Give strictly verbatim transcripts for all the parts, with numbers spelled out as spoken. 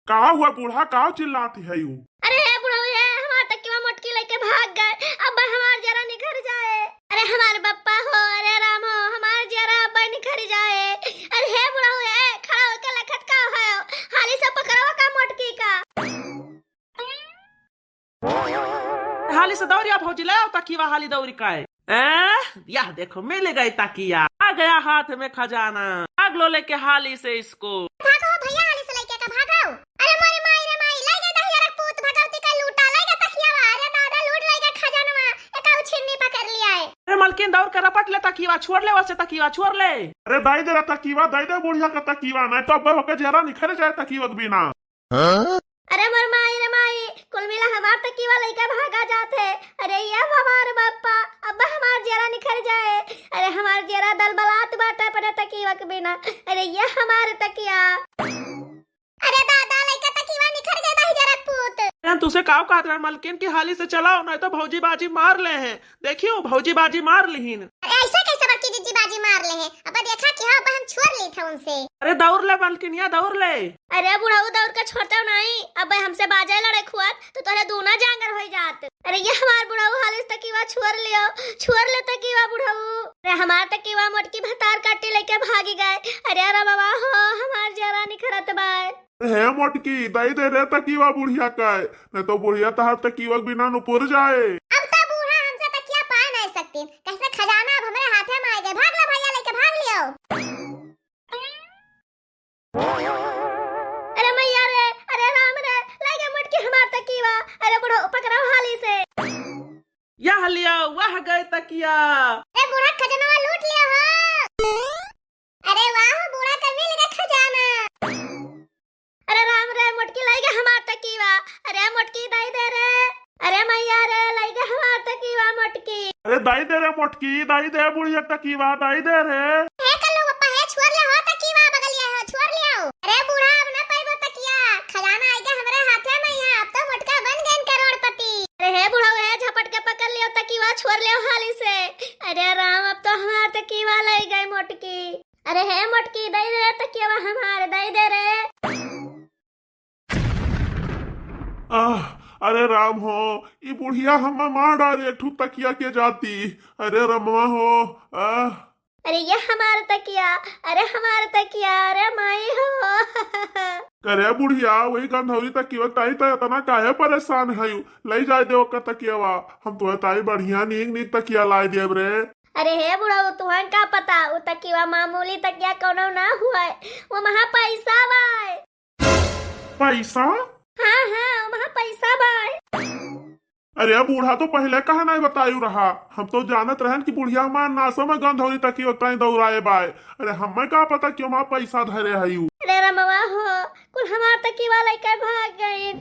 का हुआ बूढ़ा, का चिल्लात है यू? अरे हे बुढ़ऊ, हे हमार तकिवा मोटकी लइके भाग गए, अब हमार जियरा निखर जाए। अरे हमार बप्पा हो, अरे राम हो, हमार जियरा अब निखर जाए। अरे हे बुढ़ऊ, हे खड़ा होके लखत का हो, हाली से पकड़ो का मोटकी का। हाली से दौड़िया भौजी, ले आओ तकिवा हाली दौड़ी का है। ए, यह देखो मिल गई तकिया, आ गया हाथ में खजाना। भाग लो लेके हाली से इसको। भागो भैया, हाली से लइके का भागो। अरे मोरे माई रे माई, लइ गए दहिजरा पूत भगवती का लूटा, लइ गए तकियावा। अरे दादा, लूट लइ गए खजानवा, एका उछिन्नी पकड़ लिया है। अरे मलकिन, दौड़ के रपट ले तकिवा, छोड़ ले वसे तकिवा, छोड़ ले। अरे दइ दे रे तकिवा, दइ दे बुढ़िया का तकिवा, नहीं तो अब्बे होके जियरा निखर जाए तकिवा के बिना। अरे मोर माई रे माई, कुल मिला हमार तकिवा लइके भागा जात है। अरे ये हमार बप्पा, अब हमार जियरा निखर जाए। अरे हमार जियरा दलबलात बाटे अपने तकिवा के बिना। अरे ये हमार तकिया। अरे दादा, लइका तकिवा निखर गए दहिजरा पूत। अरे हम तुसे काव कहत रहन मलकिन की हाली से चलाओ, नहीं तो भौजी बाजी मार ले हैं। देखियो, भौजी बाजी मार लिहिन। अरे, ऐसे कैसे बड़की जीजी बाजी मार ले है? अब देखा कि हाँ, अब हम छोड़ ली था उनसे। अरे, दौड़ ले मलकिनिया, दौड़ ले। अरे बुढ़ऊ, दौड़ के छोड़ते हो नहीं, अब हमसे बाजे लड़े खुआत तो तोरे दूना जांगर हो जात। अरे ये हमार बुढ़ऊ, हालिस तकिवा छोड़ लियो, छोड़ ले तकिवा बुढ़ऊ। अरे हमार तकिवा मोटकी भतार काटी लेके भागी गए। अरे रमवा हो, हमार जरा निखरत बाय। हे मोटकी, दई दे रे तकिवा बुढ़िया का, नहीं तो बुढ़िया तहार तकिवा के बिना नुपुर जाए। अब तो बूढ़ा हमसे तकिया पाए नहीं सकती, कैसे खजाना अब हमरे हाथे में आ गए। भाग लो भैया, लेके भाग लियो। अरे मैया रे, अरे राम रे, लइ गए मोटकी हमार तकिवा। अरे बुढ़ऊ, पकड़ो हाली से। यह लिया, वह गए तकिया। अरे बूढ़ा, खजनवा लूट लिया हो। अरे वाह, बूढ़ा का मिल गया खजाना। अरे राम रे, मोटकी लइ गए हमार तकिवा। अरे मोटकी, दई दे रे। अरे मैया रे, लइ गए हमार तकिवा मोटकी। अरे दई दे रे मोटकी, दई दे बुढ़िया तकिवा, दई दे रे। हे कल्लू बप्पा, हे छोड़ ले हो तकिवा, बगलिया हो, छोड़ ले हो। अरे बूढ़ा, अब ना पाइबो तकिया, खजाना आइगा हमरे हाथे में यहाँ, अब तो मोटका बन गए करोड़पति। अरे हे बूढ़ा, हे झपट के पकड़ लियो तकिवा, छोड़ लियो हाली से। अरे राम, अब तो हमार तकिवा लइ गए मोटकी। अरे हे मोटकी, दई दे रे तकिवा हमार, दई दे रे। आह, अरे राम हो, ई बुढ़िया हमें मार डारे एक ठू तकिया के जाती। अरे रमवा हो, आह। अरे ये हमार तकिया, अरे हमार तकिया, अरे माई हो। करे बुढ़िया, वही गंधौरी तकिया ताई त इतना काहे परेशान है? लई जाए दे ओकर तकियावा, हम तोहे ताई बढ़िया नीक नीक तकिया लाई देब रे। अरे हे बुढ़ऊ, तुहन का पता, उ तकिया मामूली तकिया कौनो ना हुआ, वो महा पैसा बाय। पैसा? हाँ, हाँ, वहाँ पैसा बाय। अरे बूढ़ा तो पहले कहा नहीं बतायु रहा, हम तो जानत रहन कि बुढ़िया हमार नासो में गंधौरी तकिया ताई दौड़ाए बाय। अरे हमें का पता कि वहाँ पैसा धरे है यू। अरे रमवा हो, कुल हमार तकिवा लइके भाग गइन।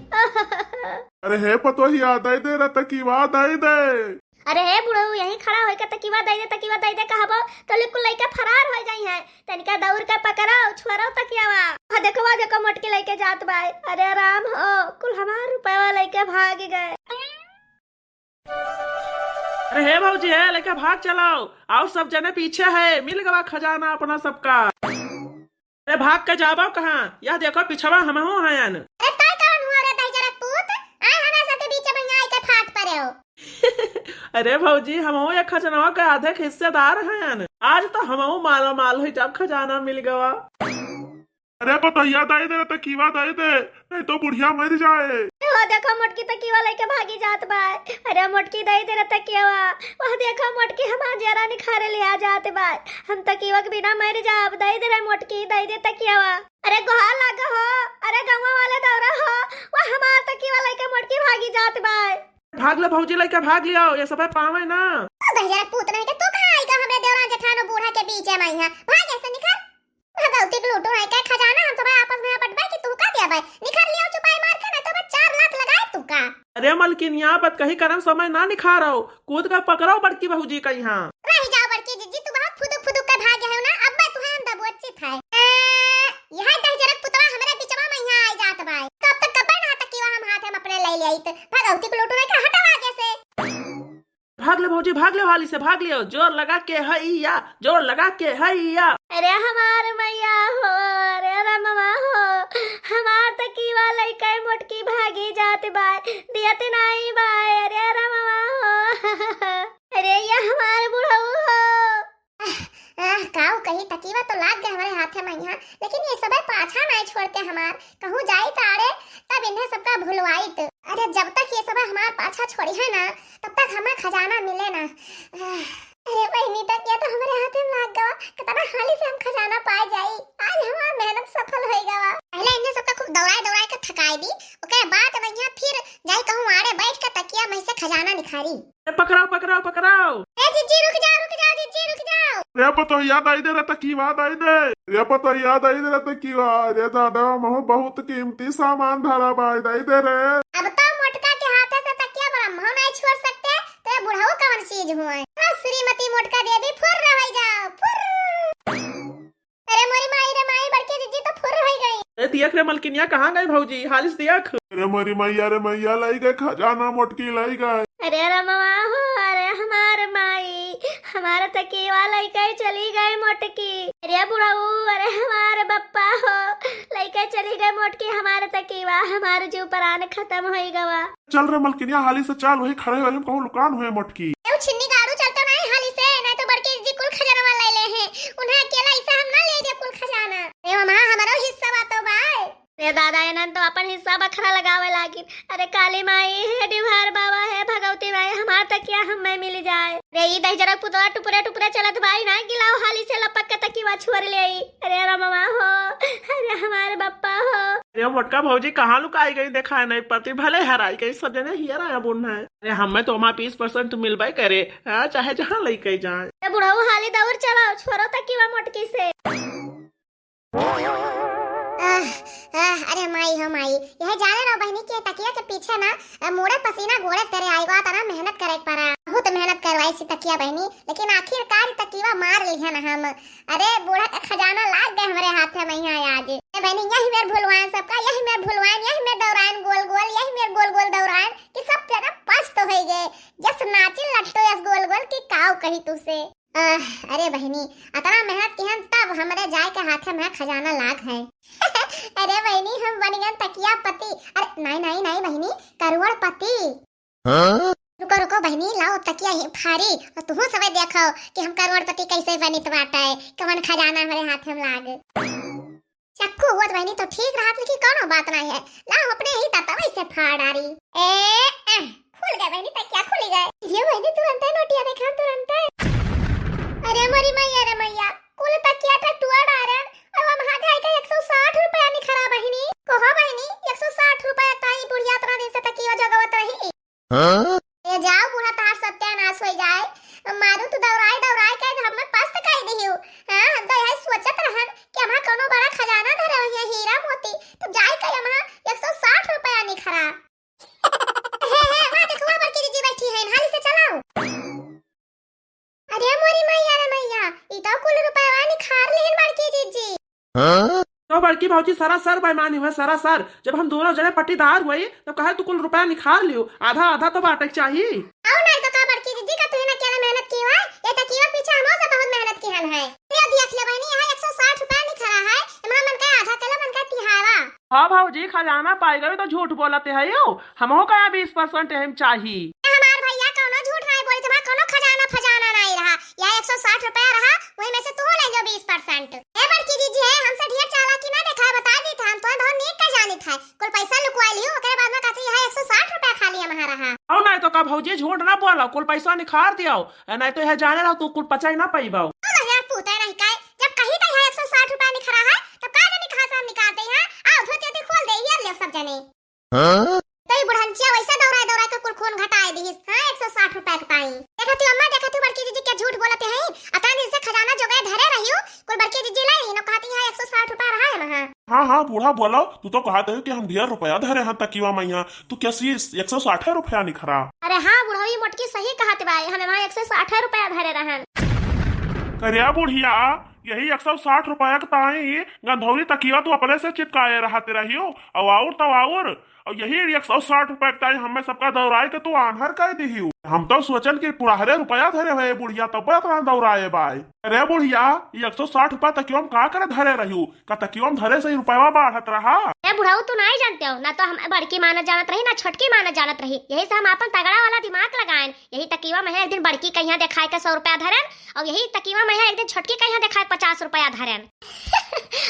अरे हे पतोहिया, दई दे रे तकिवा, दई दे। अरे हे बुढ़ऊ, यहीं खड़ा होइके तकिवा दई दे, तकिवा दई दे कहबो, तो कुल लइके फरार हो जाई हैं। तनिका दौड़ के पकड़ो, छोड़ो तकियावा। हाँ, देखो, वा देखो, मोटकी लइके जात बाय। अरे राम हो, कुल हमार रुपयवा लइके भाग गए। अरे हे भौजी, हे लइके भाग चलाओ, और सब जने पीछे है, मिल गवा खजाना अपना सबका। अरे भाग के जाबो कहाँ? यह देखो, पिछवा हमहू हयन। अरे तोय कौन हुआ रे दहिजरा पूत? आय हमें सबके बीच में यहाँ आइके फाट पड़े हो। अरे भौजी, हमहू ये खजनवा के आधे हिस्सेदार हयन। आज तो हमहू माला माल हुई, जब खजाना मिल गवा। अरे पतोहिया, दई दे रे तकिवा, दई दे, नहीं तो बुढ़िया मर जाए। वो देखो, मोटकी तकिवा लइके भागी जात बाय। अरे मोटकी, दई दे रे तकिवा। वह देखो, मोटकी हमार जरा निखारे लिया जात बाय। हम तकिवा के बिना मर जाब। दई दे रे मोटकी, दई दे तकियावा। अरे गोहार लागा हो, अरे गौवा वाले दौरा हो, वह हमार तकिवा लइके मोटकी भागी जात बाय। भाग ले भौजी, लइके भाग लियो, ये सब पावे ना। ओ दहिजरा पूत नहीं के तू कहाँ आइगा हमरे देवरान जेठानो बूढ़ा के बीच में यहाँ? भाग ऐसे निकल। भगवती के लूटू नहीं के खजाना हम सब आपस में बंटबे कि तू का दिया बे? निकल लियो चुपाई मार के, नहीं तो मैं चार लात लगाए तू का। अरे मलकिनिया, बतकही करम समय ना निखारो, कूद के पकड़ो बड़की भौजी का यहाँ। रह जाओ बड़की जीजी, तू बहुत फुदुक फुदुक के भागे हो ना, अब मैं तुहे हम दबोचित है। ए, यह दहिजरक पुतवा हमरे बिचवा में यहाँ आई जात बाय। कब तक कपड़ ना तकिवा हम हाथ में अपने ले लेइत। भगवती के लूटू नहीं के हटाओ आगे से। भाग ले भौजी, भाग ले हाली से, भाग लियो, जोर लगा के हैया, जोर लगा के हैया। अरे हमार मैया हो, अरे रमवा हो, हमार तकिवा लागी जात बाय, दियत नाई बाय, अरे रमवा हो। अरे या हमार बुढ़ऊ हो। आह, आह, काऊ कही, तकीवा तो लाग गए हमरे हाथे मइहाँ, लेकिन ये सबे पाछा नाई छोड़ते हमार। कहूँ जाइत आड़े, तब इन्हें सबका भुलवाइत। अरे, जब तक ये सबे हमार पाछा छोड़िहैं ना, तब तक हमें खजाना मिले ना। आह, अरे बहिनी, तकिया तो हमरे हाथे में लाग गवा, कितना हाली से हम खजाना पाए जाई। आज हमार मेहनत सफल होई गवा। पहले इन्हें सबका खूब दौड़ाए दौड़ाए के थकाए दी, ओकरे बाद मइहाँ फिर जाई कहूँ आड़े बैठ के तकिया में से खजाना निखारी। ए, पकड़ाओ, पकड़ाओ, पकड़ाओ। ए जिज्जी, रुक जाओ, रुक जाओ, जिज्जी, रुक जाओ। रे पतोहिया, दई दे रे तकीवा, दई दे। रे पतोहिया, दई दे रे तकीवा। रे दादा, महू बहुत कीमती सामान धरा बाय, दई दे रे। अब तो मोटका के हाथे से तकिया ब्रह्मो नहीं छोड़ सकते, तो ये बुढ़ऊ कौन चीज हुए? हाँ, श्रीमती मोटका देवी, फुर्र हो जाओ, फुर्र। अरे मोरी माई रे माई, बड़की जिज्जी तो फुर्र हो गई। ए, दियख रे मलकिनिया, कहाँ गई भौजी? हालिस दियख। अरे मोरी मैया रे मैया, लाई गए खजाना, मोटकी लाई गए। अरे रमवा हो, अरे हमार माई, हमार तकीवा लइके चली गई मोटकी। अरे बुढ़ऊ, अरे हमार बप्पा हो, लइके चली गई मोटकी हमार तकीवा, हमार जीव प्राण खत्म होई गवा। चल रे मलकिनिया, हाली से चल, वही खड़े वही कहूँ लुकान हुए मोटकी। ए छिन्नी गाड़ू, चलता नहीं हाली से, नहीं तो बड़की जिज्जी कुल खजानवा ले ले हैं। उन्हें अकेला ऐसा हम ना ले जाए कुल खजाना। ए मामा, हमारो हिस्सा बा तो बाय। ए दादा, इन्हन तो अपन हिस्सा बखरा लगावे लागिन। अरे काली माई, हे डिभार बाबा, हे भगवती माई, हमार तकिया हमें मिल जाए। रे ई दहिजरक पुतवा टुपुरे टुपुरे चलत बाई ना, गिलाओ हाली से लपक के तकिया छोड़ ले आई। अरे रमवा हो, अरे हमारे बप्पा हो। अरे मोटका भौजी कहाँ लुकाई गई, देखाए नहीं पड़ती, भले हराई गई, सब जने हियर आया बुन है। अरे हमें तो वहाँ बीस परसेंट मिलबे करे, हाँ, चाहे जहाँ लइके जाए। ए बुढ़ऊ, हाली दौड़ चलाओ, छोरो तकिया मोटकी से। आह, आह, अरे माई हो माई, यह जाने रहो बहनी के तकिया के पीछे ना, अ, मुड़े पसीना गोड़े तेरे आई गवा, तना मेहनत करे के पड़ा। बहुत मेहनत करवाई सी तकिया बहनी, लेकिन आखिरकार तकिया मार लिहन हम। अरे बूढ़ा के खजाना लाग गए हमरे हाथे मइहाँ आज। ए बहनी, यही मेर भुलवाएन सबका, यही मेर भुलवाएन, यही मेर दौड़ाएन गोल गोल, यही मेर गोल गोल दौड़ाएन कि सब जना पस्त होई गए। जस नाचिन लट्टो यस गोल गोल कि काऊ कही तुसे। आह, अरे बहिनी, अतना मेहनत किहन तब हमरे जाए के हाथे में खजाना लाग है। अरे बहिनी, हम बन गए तकिया पति। अरे नाई, नाई, नाई बहिनी, करोड़पति। हाँ? रुको, रुको बहिनी, लाओ तकिया ही फारी और तुहू सबे देखो कि हम करोड़पति कैसे बनित बाटे, कवन खजाना हमरे हाथे में लाग। चक्कू होत बहिनी तो ठीक रहत, लेकिन कौनो बात नहीं है। ला हम अपने ही दांतवा से फाड़ डारी। ए, ए, खुल गए बहिनी, तकिया खुल गए। ये बहिनी तुरंत ही नोटिया देखा, तुरंत ही। अरे मोरी मैया रे मैया, कुल तकिया टा टुआ डारन और हम हा जाए के एक सौ साठ रुपया निखरा बहिनी। कहो बहिनी, एक सौ साठ रुपया ताई बुढ़िया इतना दिन से तकिया जगवत रही। हाँ? ए जाओ बूढ़ा, तहार सत्यानाश हो जाए। मारू तू दौड़ाए दौड़ाए के हमें पस्त कर दिहियो। हाँ, हम तो यही सोचत रहन कि हमार कोनो बड़ा खजाना धरे हुए हीरा मोती, तो जाए के हमार एक सौ साठ रुपया निखरा। हे, हे, वहाँ देखो, वहाँ बड़की दीदी बैठी है, हाली से चलाओ। अरे मोरी मैया रे मैया, ई तो कुल रुपया निखार लेहन बड़की दीदी। हाँ? तो बड़की भौजी सरासर बेईमानी हुए, सरासर। जब हम दोनों जने पट्टीदार हुए, तब कहे तू कुल रुपया निखार लियो, आधा आधा तो बांटे के चाही। आओ नहीं तो का बड़की दीदी, का तुही ना अकेले मेहनत की हुआ? ये तकिया पीछे हमो से बहुत मेहनत किहन है। ये देख ले बहनी, यहाँ एक सौ साठ रुपया निखरा है, इमा मन का आधा किलो मन का तिहावा। हाँ भौजी, खजाना पाई गई तो झूठ बोलते है यो, हमहू का बीस परसेंट एहम चाही। हमार भैया कौनो झूठ नहीं बोली, तुम्हारा कौनो खजाना फजाना नहीं रहा, यह एक सौ साठ रुपया रहा, वही में से तू ले जो बीस परसेंट। ए बड़की दीदी है, हमसे ढेर चालाकी ना देखा, बता दी था, हम तो बहुत नीक का जानी था, कुल पैसा लुकवा लियो, ओकरे बाद में कहती है एक सौ साठ रुपया खाली हमारा रहा। आओ नहीं तो का भौजी झूठ ना बोला, कुल पैसा निखार दियो, ए नहीं तो यह जाने रहो तू कुल पचाई ना पाइबाओ। ओ भैया पूते नहीं काहे, जब कही तो है एक सौ साठ रुपया निखरा है, तब का जनी कहाँ से हम निकालते हैं? आओ धोती वोती खोल दे, ये ले सब जने। हाँ? तो ये बुढ़ंचिया वैसे दौड़ाए दौड़ाए के कुल खून घटाए दिहिस। हाँ, एक सौ साठ रुपया के पाई। देखा तू अम्मा, देखा तू बड़की दीदी क्या झूठ बोलते हैं। अतना दिन से खजाना जोगाए धरे रहियो, कुल बड़की दीदी लाई रही, नो कहती है एक सौ साठ रुपया रहा है वहाँ। हाँ, हाँ, बूढ़ा बोलो, तू तो कहत है कि हम ढेर रुपया धरे हैं तकिया मइहाँ, तू कैसी एक सौ साठ रुपया निखरा? अरे हाँ, बुढ़वी मोटकी सही कहत बाई, हमें वहाँ एक सौ साठ रुपया धरे रहन। करिया बुढ़िया, यही एक सौ साठ रुपया के ताई गंधौरी तकिया तू अपने से चिपकाए रहते रहियो, और आउर तो आउर, और यही एक सौ साठ रुपया के ताई हमें सबका दौड़ाए के तू आन्हर कर दिहियो। हम तो सोचन कि पुराहरे रुपया धरे हुए बुढ़िया, तब इतना दौड़ाए बाय। अरे बुढ़िया, ये एक सौ साठ रुपया तकिया में का करे धरे रहियो? का तकिया में धरे से ही रुपया बढ़त रहा? ए बुढ़ऊ तू नाहीं जानतेउ, ना तो हम बड़की मानत जानत रही, ना छोटकी मानत जानत रही। यही से हम आपन तगड़ा वाला दिमाग लगाएन। यही तकीवा मइहाँ एक दिन बड़की कहियाँ देखाए के सौ रुपया धरेन, अउर यही तकीवा मइहाँ एक दिन छोटकी कहियाँ देखाए पचास रुपया धरेन।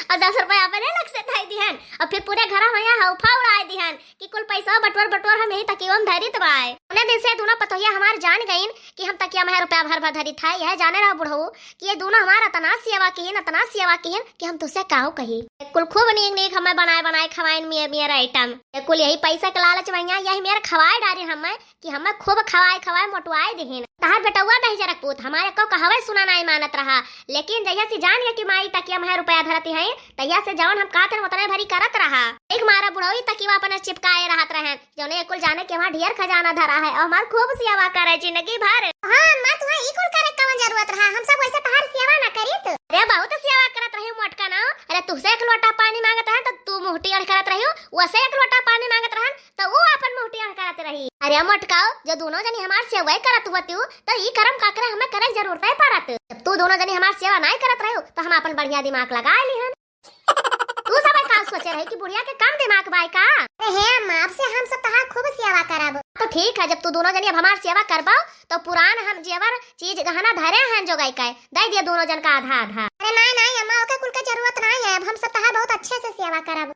अउर दस रुपया अपने लग से धइ दिहन, अउर फिर पूरे घर मइहाँ हौफा उड़ाए दिहन कि कुल पैसा बटोर बटोर हम यही तकीवा में धरित बाए। उन्हें दिन से दुनो पतोहिया हमार जान गइन कि हम तकिया मइहाँ रुपया भर भर धरित है। यह जाने रहा बुढ़ऊ कि ये दुनो हमार अतना सेवा किहिन, अतना सेवा किहिन कि हम तुसे काउ कही। कुल खूब नीक नीक हमें बनाए बनाए खवाइन, मेर मेर आइटम। ये कुल यही पैसा के लालच मइहाँ यही मेर खवाए डारिन हमें कि हमें खूब खवाए खवाए मोटवाए दिहिन। तहार बेटउआ नहीं जरक पूत, हमारे को कहवे सुना नाहीं मानत रहा, लेकिन जहिया से जान गए कि माई तकिया मइहाँ रुपया धरती हैं, तहिया से जवन हम कहत रहन उतने भरी करत रहा। एक मारा बुढ़ऊ तकिवा अपने चिपकाए रहत रहन, जउने कुल जाने के हमार ढेर खजाना धरा है अउर हमार खूब सेवा करे जिंदगी भर। हाँ अम्मा, तुहें ई कुल करे कवन जरूरत रहा, हम सब वैसे तहार सेवा ना करीत। अरे बहुत सेवा करत रही मोटका ना, अरे तुहसे एक लोटा पानी मांगत रहन तो तू मुंह टेढ़ करत रही, वैसे एक लोटा पानी मांगत रहन तो ऊ आपन मुंह टेढ़ करत रही। अरे मोटकाओ, जो दुनो जनी हमार सेवा करत होतिउ तो ई करम काकरे हमें करे जरूरत है परत। जब तू दुनो जनी हमार सेवा नाहीं करत रही तो हम आपन बढ़िया दिमाग लगा लिहन। तू सब का सोचे रही कि बुढ़िया के कम दिमाग बाय का? अरे हे अम्मा, अब से हम सब तहार खूब सेवा करब। तो ठीक है, जब तू दुनो जनी अब हमार सेवा करबो तो पुरान हम जेवर चीज गहना धरे हैं जोगाई के, दइ दिया दुनो जन का आधा आधा। अरे नाहीं नाहीं अम्मा, ओके कुल के जरूरत नाहीं है, अब हम सब तहार बहुत अच्छे से सेवा करब।